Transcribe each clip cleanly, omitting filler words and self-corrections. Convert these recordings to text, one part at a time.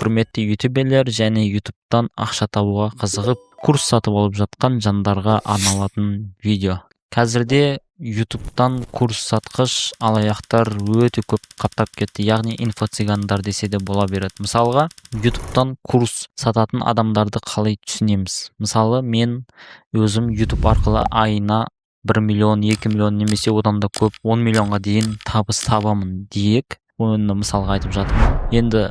Құрметті ютуберлер және Ютубтан ақша табуға қызығып, курс сатып алып жатқан жандарға арналатын видео. Қазірде Ютубтан курс сатқыш алаяқтар өте көп қаптап кетті, яғни инфо-цыгандар десе де бола береді. Мысалға, Ютубтан курс сататын адамдарды қалай түсінеміз? Мысалы, мен өзім Ютуб арқылы айына 1 миллион, 2 миллион немесе одан да көп, 10 миллионға дейін табыс табамын дейік. Оны мысалға айтып жатырмын. Енді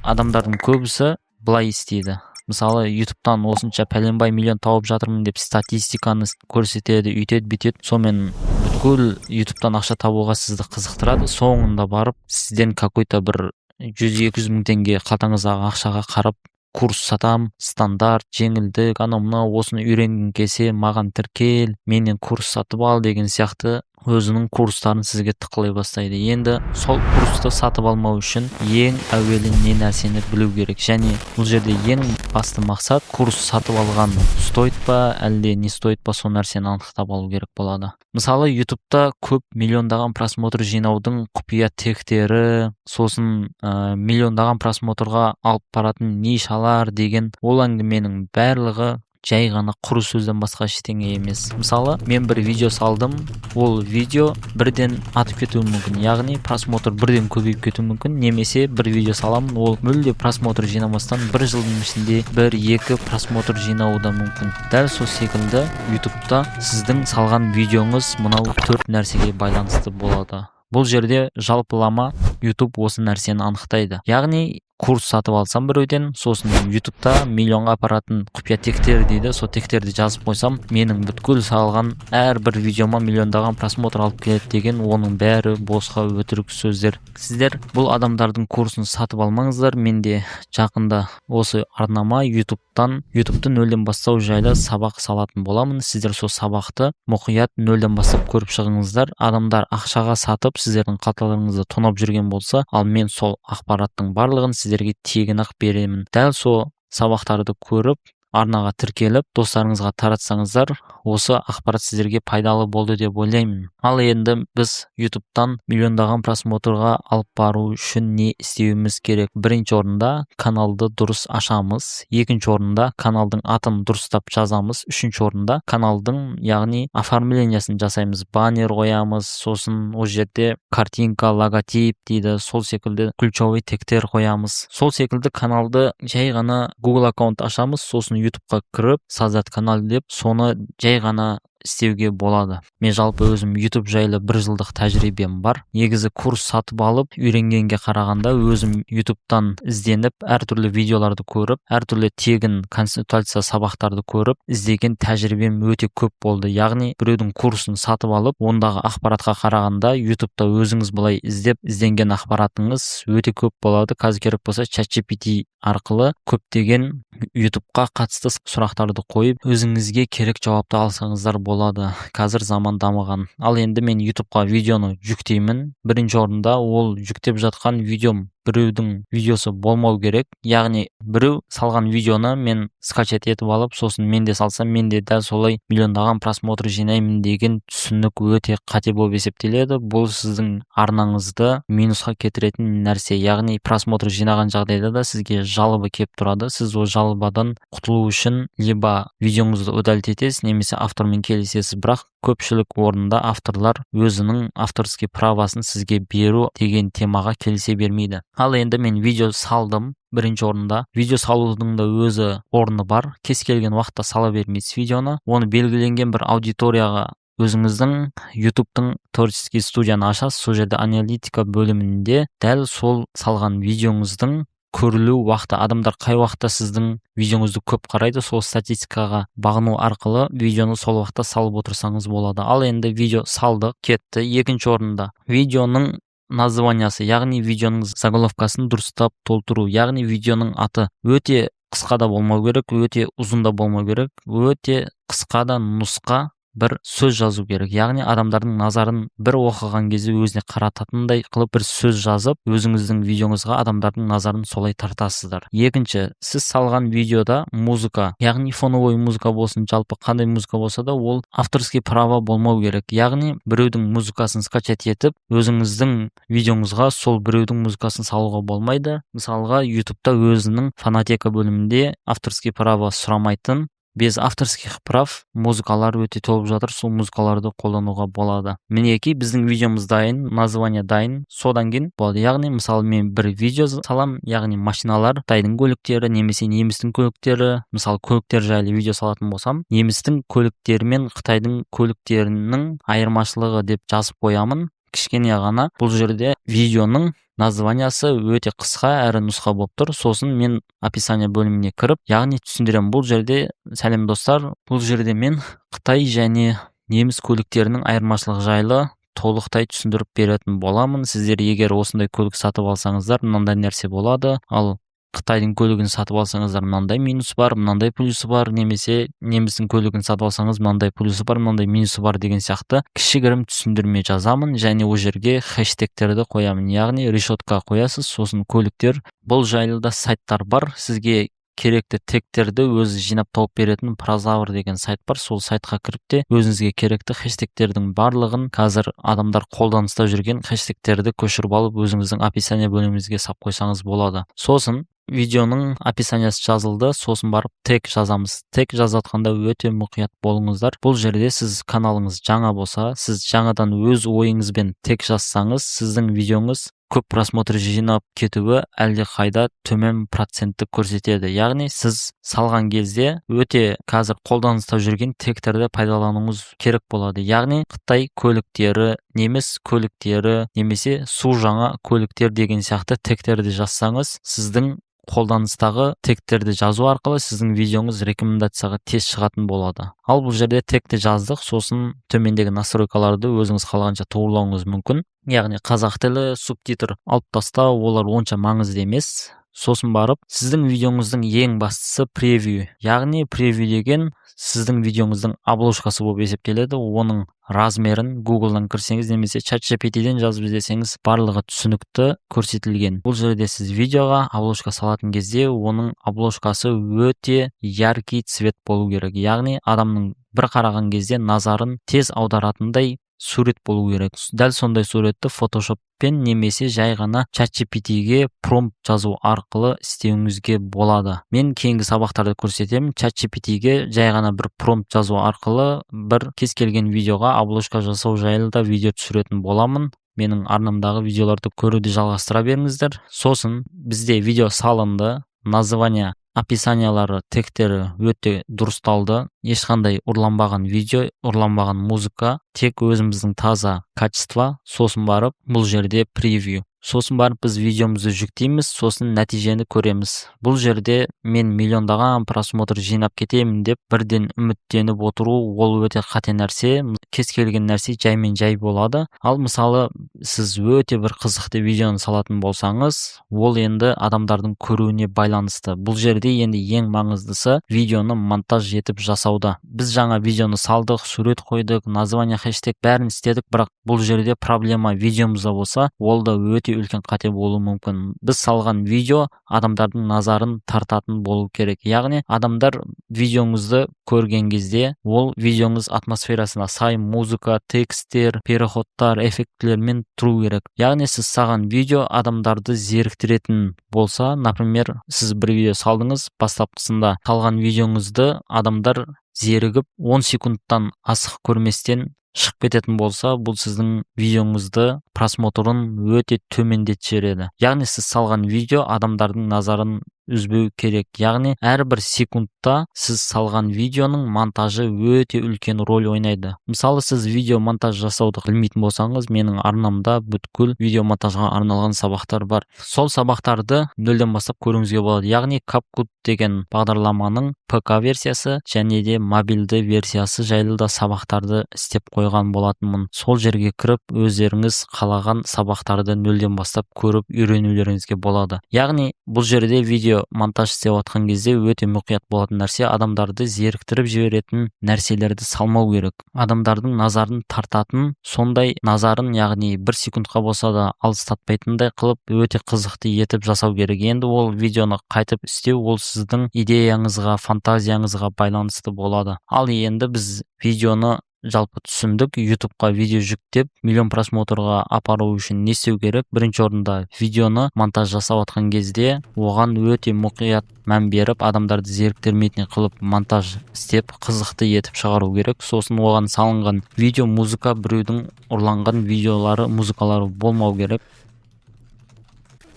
адамдардың көбісі былай істейді: мысалы, Ютубтан осынша пәленбай миллион тауып жатырмын деп статистиканы көрсетеді, үйтеді, бүйтеді. Сонымен бүткіл Ютубтан ақша табуға сізді қызықтырады. Соңында барып сізден какой-то бір 100-200 мың теңге қалтаңыздағы ақшаға қарап, курс сатам, стандарт, жеңілдік, анау мынау, осыны үйренгің келсе, маған тіркел, менен курс сатып ал деген сияқты өзінің курстарын сізге тықылай бастайды. Енді сол курсты сатып алмау үшін ең әуелі не нәрсені білу керек? Және бұл жерде ең басты мақсат: курс сатып алған стоит па, әлде не стоит па, сол нәрсені анықтап алу керек болады. Мысалы, Ютубта көп миллиондаған просмотр жинаудың құпия тектері, сосын миллиондаған просмотрға алып баратын нишалар деген ол әңгіменің барлығы жай ғана құр сөзден басқа ештеңе емес. Мысалы, мен бір видео салдым, ол видео бірден атып кетуі мүмкін, яғни просмотр бірден көбейіп кетуі мүмкін. Немесе бір видео саламын, ол мүлде просмотр жинамастан, бір жылдың ішінде бір екі просмотр жинауы да мүмкін. Дәл сол секілді Ютубта сіздің салған видеоңыз мынау төрт нәрсеге байланысты болады. Бұл жерде жалпылама Ютуб осы нәрсені анықтайды, яғни курс сатып алсам біреуден, сосын Ютубта миллионға апаратын құпия тектер дейді, сол тектерді жазып қойсам, менің бүткіл салған әрбір видеома миллиондаған просмотр алып келеді деген, оның бәрі босқа өтірік сөздер. Сіздер бұл адамдардың курсын сатып алмаңыздар. Мен де жақында осы арнама Ютубтан, Ютубты нөлден бастау жайлы сабақ салатын боламын. Сіздер сол сабақты мұқият нөлден бастап көріп шығыңыздар. Адамдар ақшаға сатып, сіздердің қалталарыңызды тонап жүрген болса, ал мен сол ақпараттың барлығын сіздерге тегін ақ беремін. Дәл сол сабақтарды көріп, арнаға тіркеліп, достарыңызға таратсаңыздар, осы ақпарат сіздерге пайдалы болды деп ойлаймын. Ал енді біз Ютубтан миллиондаған просмотрға алып бару үшін не істеуіміз керек? Бірінші орында каналды дұрыс ашамыз, екінші орында каналдың атын дұрыстап жазамыз, үшінші орында каналдың, яғни оформлениясын жасаймыз, баннер қоямыз, сосын ол жерде картинка, логотип дейді, сол секілді ключевой тегтер қоямыз. Сол секілді каналды жай ғана Google аккаунт ашамыз, сосын Ютубқа кіріп, «создать канал» деп, соны жай ғана істеуге болады. Мен жалпы өзім Ютуб жайлы бір жылдық тәжірибем бар. Негізі курс сатып алып үйренгенге қарағанда, өзім Ютубтан ізденіп, әртүрлі видеоларды көріп, әртүрлі тегін консультация сабақтарды көріп іздеген тәжірибем өте көп болды. Яғни біреудің курсын сатып алып, ондағы ақпаратқа қарағанда, Ютубта өзіңіз былай іздеп ізденген ақпаратыңыз өте көп болады. Қазір керек болса, Чат GPT арқылы көптеген Ютубқа қатысты сұрақтарды қойып, өзіңізге керек жауапты алсаңыздар болады. Қазір заман дамыған. Ал енді мен Ютубқа видеоны жүктеймін. Бірінші орында ол жүктеп жатқан видеом біреудің видеосы болмау керек, яғни біреу салған видеоны мен скачать етіп алып, сосын мен де салсам, мен де дәл солай миллиондаған просмотр жинаймын деген түсінік өте қате болып есептеледі. Бұл сіздің арнаңызды минусқа кетіретін нәрсе, яғни просмотр жинаған жағдайда да сізге жалоба келіп тұрады. Сіз ол жалобадан құтылу үшін либо видеоңызды удалить етесіз немесе автормен келісесіз. Бірақ көпшілік орында авторлар өзінің авторский правасын сізге беру деген темаға келісе бермейді. Ал енді мен видео салдым. Бірінші орында видео салудың да өзі орны бар, кез келген уақытта сала бермейсіз видеоны. Оны белгіленген бір аудиторияға, өзіңіздің Ютубтың творческий студияны ашасыз, сол жерде аналитика бөлімінде дәл сол салған видеоңыздың көрілу уақыты, адамдар қай уақытта сіздің видеоңызды көп қарайды, сол статистикаға бағыну арқылы видеоны сол уақытта салып отырсаңыз болады. Ал енді видео салдық, кетті. Екінші орында видеоның названиясы, яғни видеоның заголовкасын дұрыстап толтыру, яғни видеоның аты өте қысқа да болмау керек, өте ұзын да болмау керек, өте қысқа да нұсқа. Бір сөз жазу керек, яғни адамдардың назарын бір оқыған кезде өзіне қарататындай қылып бір сөз жазып, өзіңіздің видеоңызға адамдардың назарын солай тартасыздар. Екінші, сіз салған видеода музыка, яғни фоновой музыка болсын, жалпы қандай музыка болса да, ол авторский право болмау керек. Яғни біреудің музыкасын скачать етіп, өзіңіздің видеоңызға сол біреудің музыкасын салуға болмайды. Мысалға, Ютубта өзінің фонотека бөлімінде авторский право сұрамайтын, без авторских прав музыкалар өте толып жатыр, сол музыкаларды қолдануға болады. Мінекей, біздің видеомыз дайын, название дайын. Содан кейін болады, яғни мысалы, мен бір видео салам, яғни машиналар, қытайдың көліктері немесе немістің көліктері. Мысалы, көліктер жайлы видео салатын болсам, «Немістің көліктері мен қытайдың көліктерінің айырмашылығы» деп жазып қоямын кішкене ғана. Бұл жерде видеоның названиясы өте қысқа әрі нұсқа болып тұр. Сосын мен описание бөліміне кіріп, яғни түсіндіремін бұл жерде: «Сәлем, достар, бұл жерде мен қытай және неміс көліктерінің айырмашылығы жайлы толықтай түсіндіріп беретін боламын. Сіздер егер осындай көлік сатып алсаңыздар, мынандай нәрсе болады, ал қытайдың көлігін сатып алсаңыздар, мынандай минус бар, мынандай плюсы бар, немесе немістің көлігін сатып алсаңыз, мынандай плюсы бар, мынандай минусы бар» деген сияқты кішігірім түсіндірме жазамын. Және ол жерге хэштегтерді қоямын, яғни решетка қоясыз, сосын көліктер. Бұл жайлы да сайттар бар, сізге керекті тегтерді өзі жинап тауып беретін Прозавр деген сайт бар. Сол сайтқа кіріп те, өзіңізге керекті хэштегтердің барлығын, қазір адамдар қолданыста жүрген хэштегтерді көшіріп алып, өзіңіздің описание бөліміңізге сап қойсаңыз болады. Сосын видеоның описаниясы жазылды, сосын барып тег жазамыз. Тег жазатқанда өте мұқият болыңыздар. Бұл жерде сіз каналыңыз жаңа болса, сіз жаңадан өз ойыңызбен тег жазсаңыз, сіздің видеоңыз көп просмотр жинап кетуі әлдеқайда төмен процентті көрсетеді. Яғни сіз салған кезде өте қазір қолданыста жүрген тегтерді пайдалануыңыз керек болады, яғни қытай көліктері, неміс көліктері немесе су жаңа көліктер деген сияқты тегтерді жазсаңыз, сіздің қолданыстағы тегтерді жазу арқылы сіздің видеоңыз рекомендацияға тез шығатын болады. Ал бұл жерде тегті жаздық, сосын төмендегі настройкаларды өзіңіз қалағанша туғырлауыңыз мүмкін, яғни қазақ тілі, субтитр алып тастау, олар онша маңызды емес. Сосын барып сіздің видеоңыздың ең бастысы превью, яғни превью деген сіздің видеоңыздың обложкасы болып есептеледі. Оның размерін Гуглдан кірсеңіз немесе Чат GPT-ден жазып іздесеңіз, барлығы түсінікті көрсетілген. Бұл жерде сіз видеоға обложка салатын кезде оның обложкасы өте яркий цвет болу керек, яғни адамның бір қараған кезде назарын тез аударатындай сурет болу керек. Дәл сондай суретті Фотошоппен немесе жай ғана Чат GPT-ге промпт жазу арқылы істеуіңізге болады. Мен кейінгі сабақтарда көрсетемін, Чат GPT-ге жай ғана бір промпт жазу арқылы бір кез келген видеоға обложка жасау жайлы да видео түсіретін боламын. Менің арнамдағы видеоларды көруді жалғастыра беріңіздер. Сосын бізде видео салынды, название, описаниялары, тегтері өте дұрысталды, ешқандай ұрланбаған видео, ұрланбаған музыка, тек өзіміздің таза качество. Сосын барып бұл жерде превью. Сосын барып біз видеомызды жүктейміз, сосын нәтижені көреміз. Бұл жерде мен миллиондаған просмотр жинап кетемін деп бірден үміттеніп отыру, ол өте қате нәрсе. Кез келген нәрсе жаймен жай болады. Ал мысалы, сіз өте бір қызықты видеоны салатын болсаңыз, ол енді адамдардың көруіне байланысты. Бұл жерде енді ең маңыздысы видеоны монтаж етіп жасауда. Біз жаңа видеоны салдық, сурет қойдық, название, хэштег, бәрін істедік, бірақ бұл жерде проблема видеомызда болса, ол да өте үлкен қате болуы мүмкін. Біз салған видео адамдардың назарын тартатын болу керек, яғни адамдар видеоңызды көрген кезде ол видеоңыз атмосферасына сай музыка, тексттер, переходтар, эффектілермен тұру керек. Яғни сіз салған видео адамдарды зеріктіретін болса, например, сіз бір видео салдыңыз, бастапқысында салған видеоңызды адамдар зерігіп, 10 секундтан асық көрместен шығып кететін болса, бұл сіздің видеоңызды просмотрын өте төмендетіп жібереді. Яғни сіз салған видео адамдардың назарын үзбеу керек, яғни әрбір секундта сіз салған видеоның монтажы өте үлкен роль ойнайды. Мысалы, сіз видео монтаж жасауды білмейтін болсаңыз, менің арнамда бүткіл видео монтажға арналған сабақтар бар. Сол сабақтарды нөлден бастап көруіңізге болады, яғни CapCut деген бағдарламаның ПК версиясы және де мобильді версиясы жайлы да сабақтарды істеп қойған болатынмын. Сол жерге кіріп, өздеріңіз қалаған сабақтарды нөлден бастап көріп үйренулеріңізге болады. Яғни бұл жерде видео монтаж істеп жатқан кезде өте мұқият болатын. болатын нәрсе, адамдарды зеріктіріп жіберетін нәрселерді салмау керек. Адамдардың назарын тартатын, сондай назарын, яғни бір секундқа болса да алыстатпайтындай қылып, өте қызықты етіп жасау керек. Енді ол видеоны қайтып істеу, ол сіздің идеяңызға, фантазияңызға байланысты болады. Ал енді біз видеоны жалпы түсіндік. Ютубқа видео жүктеп, миллион просмотрға апару үшін не істеу керек? Бірінші орында, видеоны монтаж жасап жатқан кезде оған өте мұқият мән беріп, адамдарды зеріктірмейтін қылып монтаж істеп, қызықты етіп шығару керек. Сосын оған салынған видео, музыка біреудің ұрланған видеолары, музыкалары болмау керек.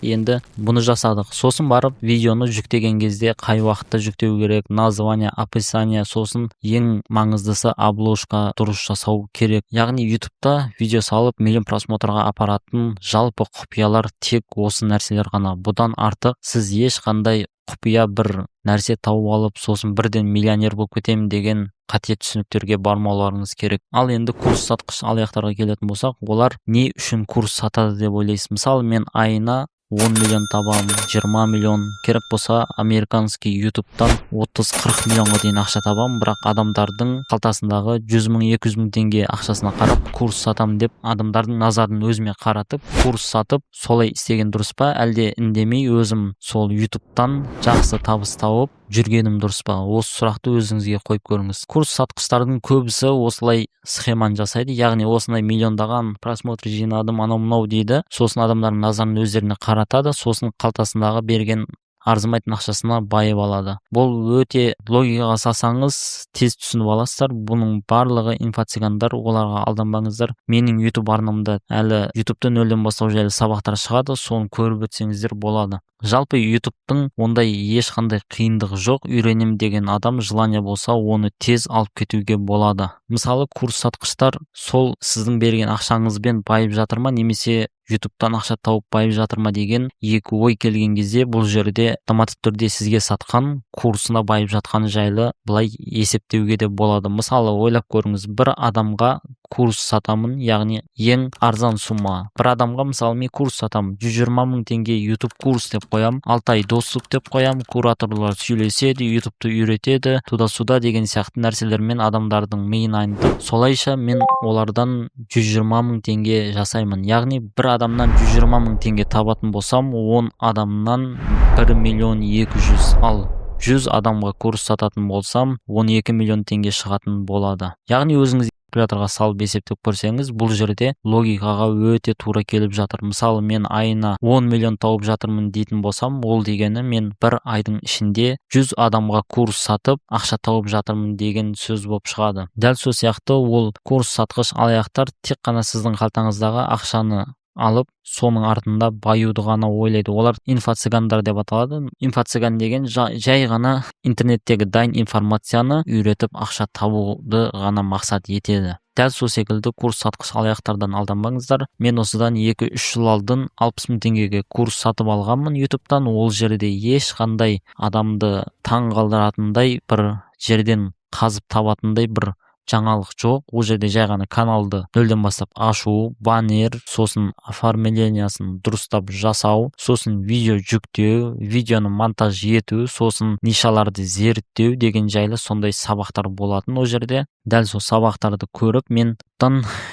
Енді бұны жасадық. Сосын барып видеоны жүктеген кезде қай уақытта жүктеу керек, название, описание, сосын ең маңыздысы, обложка дұрыс жасау керек. Яғни Ютубта видео салып, миллион просмотрға апаратын жалпы құпиялар тек осы нәрселер ғана. Бұдан артық сіз ешқандай құпия бір нәрсе тауып алып, сосын бірден миллионер болып кетемін деген қате түсініктерге бармауларыңыз керек. Ал енді курс сатқыш алаяқтарға келетін болсақ, олар не үшін курс сатады деп ойлайсыз? Мысалы, мен айына 10 миллион табамын, 20 миллион, керек болса, американский Ютубтан 30-40 миллионға дейін ақша табамын, бірақ адамдардың қалтасындағы 100 мың, 200 мың теңге ақшасына қарап, курс сатамын деп, адамдардың назарын өзіме қаратып, курс сатып, солай істеген дұрыс па, әлде үндемей өзім сол Ютубтан жақсы табыс тауып жүргенім дұрыс па? Осы сұрақты өзіңізге қойып көріңіз. Курс сатқыштардың көбісі осылай схеманы жасайды, яғни осындай миллиондаған просмотр жинадым, анау мынау дейді. Сосын адамдардың назарын өздеріне қаратады, сосын қалтасындағы берген арзымайтын ақшасына байып алады. Бұл өте логикаға салсаңыз, тез түсініп аласыздар. Бұның барлығы инфо-цыгандар, оларға алданбаңыздар. Менің Ютуб арнамда әлі Ютубты нөлден бастау жайлы сабақтар шығады, соны көріп өтсеңіздер болады. Жалпы Ютубтың ондай ешқандай қиындығы жоқ. Үйренем деген адам, желание болса, оны тез алып кетуге болады. Мысалы, курс сатқыштар сол сіздің берген ақшаңызбен байып жатыр ма немесе Ютубтан ақша тауып байып жатыр ма деген екі ой келген кезде, бұл жерде автоматты түрде сізге сатқан курсына байып жатқаны жайлы былай есептеуге де болады. Мысалы, ойлап көріңіз: бір адамға курс сатамын, яғни ең арзан сумма. Бір адамға, мысалы, мен курс сатамын, 120 000 теңге Ютуб курс деп қоямын, 6 ай доступ деп қоямын, кураторлар сөйлеседі, Ютубты үйретеді, туда сюда деген сияқты нәрселермен адамдардың миын айнытып, солайша мен олардан 120 000 теңге жасаймын. Яғни бір адамнан 120 000 теңге табатын болсам, 10 адамнан 1 миллион 200, ал 100 адамға курс сататын болсам, 12 миллион теңге шығатын болады. Яғни өзіңіз калькуляторға салып есептеп көрсеңіз, бұл жерде логикаға өте тура келіп жатыр. Мысалы, мен айына 10 миллион тауып жатырмын дейтін болсам, ол дегені мен бір айдың ішінде 100 адамға курс сатып, ақша тауып жатырмын деген сөз болып шығады. Дәл сол сияқты ол курс сатқыш алаяқтар тек қана сіздің қалтаңыздағы ақшаны алып, соның артында баюды ғана ойлайды. Олар инфо-цыгандар деп аталады. Инфо-цыган деген жай ғана интернеттегі дайын информацияны үйретіп, ақша табуды ғана мақсат етеді. Дәл сол секілді курс сатқыш алаяқтардан алданбаңыздар. Мен осыдан 2-3 жыл алдын 60 000 теңгеге курс сатып алғанмын Ютубтан. Ол жерде ешқандай адамды таң қалдыратындай, бір жерден қазып табатындай бір жаңалық жоқ. Ол жерде жай ғана каналды нөлден бастап ашу, баннер, сосын оформлениясын дұрыстап жасау, сосын видео жүктеу, видеоны монтаж ету, сосын нишаларды зерттеу деген жайлы сондай сабақтар болатын. Ол жерде дәл сол сабақтарды көріп, мен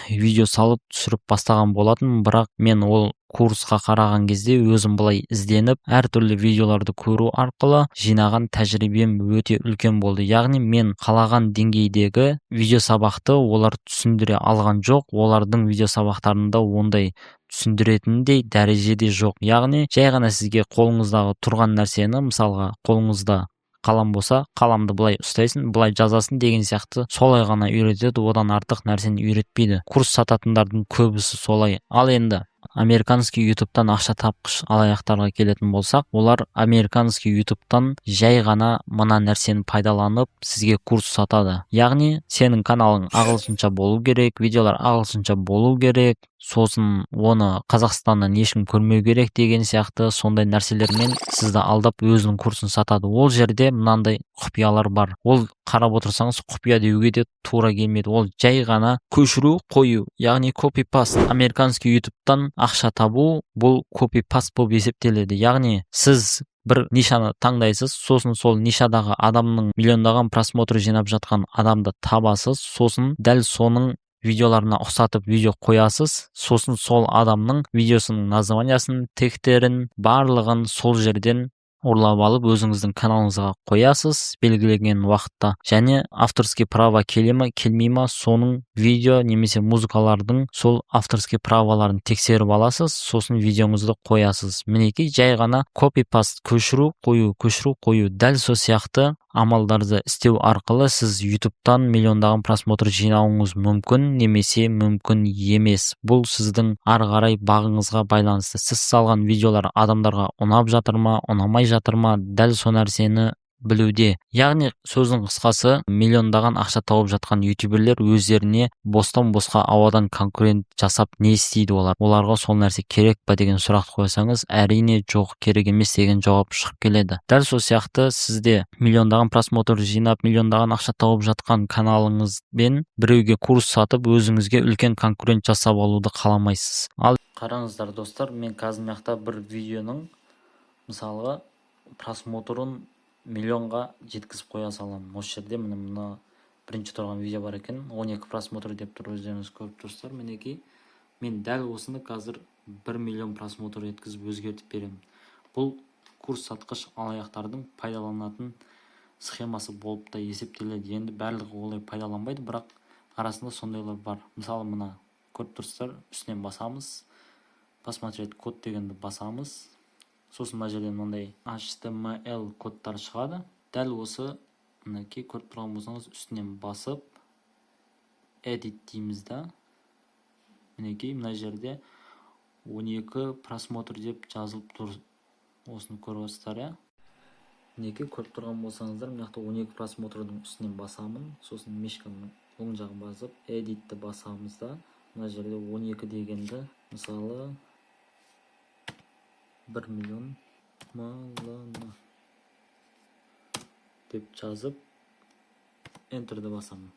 видео салып, түсіріп бастаған болатын. Бірақ мен ол курсқа қараған кезде өзім былай ізденіп, әртүрлі видеоларды көру арқылы жинаған тәжірибем өте үлкен болды. Яғни мен қалаған деңгейдегі видео сабақты олар түсіндіре алған жоқ. Олардың видео сабақтарында ондай түсіндіретіндей дәрежеде жоқ. Яғни жай ғана сізге қолыңыздағы тұрған нәрсені, мысалға, қолыңызда қалам болса, қаламды былай ұстайсың, былай жазасың деген сияқты, солай ғана үйретеді. Одан артық нәрсені үйретпейді. Курс сататындардың көбісі солай. Ал енді американский Ютубтан ақша тапқыш алаяқтарға келетін болсақ, олар американский Ютубтан жай ғана мына нәрсені пайдаланып, сізге курс сатады. Яғни сенің каналың ағылшынша болу керек, видеолар ағылшынша болу керек, сосын оны Қазақстаннан ешкім көрмеу керек деген сияқты сондай нәрселермен сізді алдап, өзінің курсын сатады. Ол жерде мынандай құпиялар бар. Ол қарап отырсаңыз, құпия деуге де тура келмейді. Ол жай ғана көшіру қою, яғни копипаст. Американский Ютубтан ақша табу, бұл копипаст болып есептеледі. Яғни сіз Бір нишаны таңдайсыз, сосын сол нишадағы адамның миллиондаған просмотр жинап жатқан адамды табасыз, сосын дәл соның видеоларына ұқсатып видео қоясыз, сосын сол адамның видеосының названиясын, тегтерін, барлығын сол жерден ұрлап алып, өзіңіздің каналыңызға қоясыз белгіленген уақытта. Және авторский право келе ма, келмей ма, соның видео немесе музыкалардың сол авторский праволарын тексеріп аласыз, сосын видеоңызды қоясыз. Мінекей, жай ғана копипаст, көшіру, қою, көшіру, қою. Дәл сол сияқты амалдарды істеу арқылы сіз Ютубтан миллиондаған просмотр жинауыңыз мүмкін немесе мүмкін емес. Бұл сіздің ары қарай бағыңызға байланысты. Сіз салған видеолар адамдарға ұнап жатыр ма, ұнамай жатыр ма, дәл сол нәрсені білуде. Яғни, сөздің қысқасы, миллиондаған ақша тауып жатқан ютуберлер өздеріне бостан босқа ауадан конкурент жасап не істейді олар? Оларға сол нәрсе керек па деген сұрақты қойсаңыз, әрине, жоқ, керек емес деген жауап шығып келеді. Дәл сол сияқты сізде миллиондаған просмотр жинап, миллиондаған ақша тауып жатқан каналыңызбен біреуге курс сатып, өзіңізге үлкен конкурент жасап алуды қаламайсыз. Ал қараңыздар, достар, мен қазір мына жақта бір видеоның, мысалға, просмотрын миллионға жеткізіп қоя саламын. Осы жерде, міне, мына бірінші тұрған видео бар екен, 12 просмотр деп тұр, өздеріңіз көріп тұрсыздар. Мінекей, мен дәл осыны қазір 1 миллион просмотр еткізіп, өзгертіп беремін. Бұл курс сатқыш алаяқтардың пайдаланатын схемасы болып та есептеледі. Енді барлығы олай пайдаланбайды, бірақ арасында сондайлар бар. Мысалы, мына көріп тұрсыздар, үстінен басамыз, «Посмотреть код» дегенді басамыз, сосын мына жерден мынандай HTML кодтар шығады. Дәл осы, мінекей, көріп тұрған болсаңыз, үстінен басып, «Edit» дейміз да, мінекей, мына жерде 12 просмотр деп жазылып тұр. Осыны көріп отырсыздар, иә? Мінекей, көріп тұрған болсаңыздар, мына жақта 12 просмотрдың үстінен басамын, сосын мышканың оң жағын басып, «Edit» ті басамыз да, мына жерде 12 дегенді, мысалы, 1 миллион млн деп жазып, Enter ді басамын.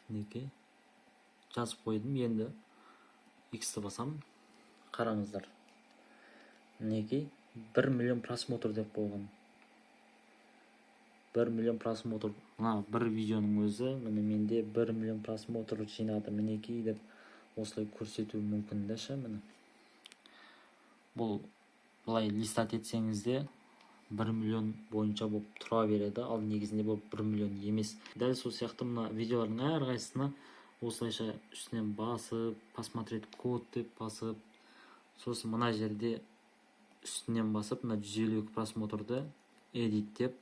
Мінекей, жазып қойдым. Енді X-ті басамын. Қараңыздар, мінекей, 1 миллион просмотр деп қойған. 1 миллион просмотр мына бір видеоның өзі, міне, менде 1 миллион просмотр жинады, мінекей, деп осылай көрсетуі мүмкін да ше. Міне, бұл былай листать етсеңіз де, 1 миллион бойынша болып тұра береді, ал негізінде бұл 1 миллион емес. Дәл сол сияқты мына видеолардың әрқайсысына осылайша үстінен басып, «Посмотреть код» деп басып, сосын мына жерде үстінен басып, мына 152 просмотрды «Edit» деп,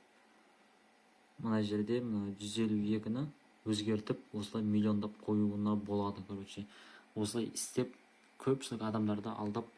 мына жерде мына 152-ні өзгертіп, осылай миллиондап қоюына болады. Короче, осылай істеп, көпшілік адамдарды алдап,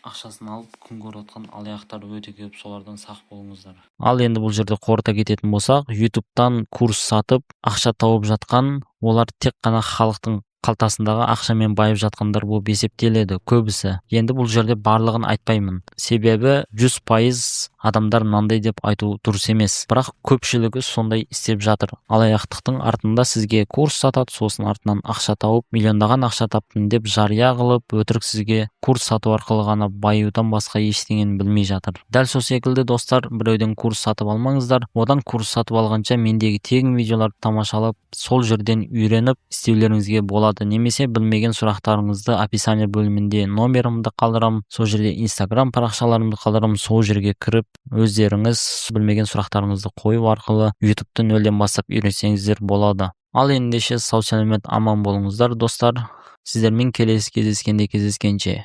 ақшасын алып күн көріп жатқан алаяқтар өте көп, солардан сақ болыңыздар. Ал енді бұл жерде қорыта кететін болсақ, Ютубтан курс сатып ақша тауып жатқан олар тек қана халықтың қалтасындағы ақшамен байып жатқандар болып есептеледі көбісі. Енді бұл жерде барлығын айтпаймын, себебі 100% адамдар мынандай деп айту дұрыс емес, бірақ көпшілігі сондай істеп жатыр. Алаяқтықтың артында сізге курс сатады, сосын артынан ақша тауып, миллиондаған ақша таптым деп жария қылып, өтірік сізге курс сату арқылы ғана баюдан басқа ештеңені білмей жатыр. Дәл сол секілді, достар, біреуден курс сатып алмаңыздар. Одан курс сатып алғанша, мендегі тегін видеоларды тамашалап, сол жерден үйреніп істеулеріңізге болады. Немесе білмеген сұрақтарыңызды описание бөлімінде номерімді қалдырамын, сол жерде Инстаграм парақшаларымды қалдырамын, сол жерге кіріп, өздеріңіз білмеген сұрақтарыңызды қою арқылы Ютубты нөлден бастап үйренсеңіздер болады. Ал ендеше, сау сәлемет, аман болыңыздар, достар, сіздермен келесі кездескенде кездескенше.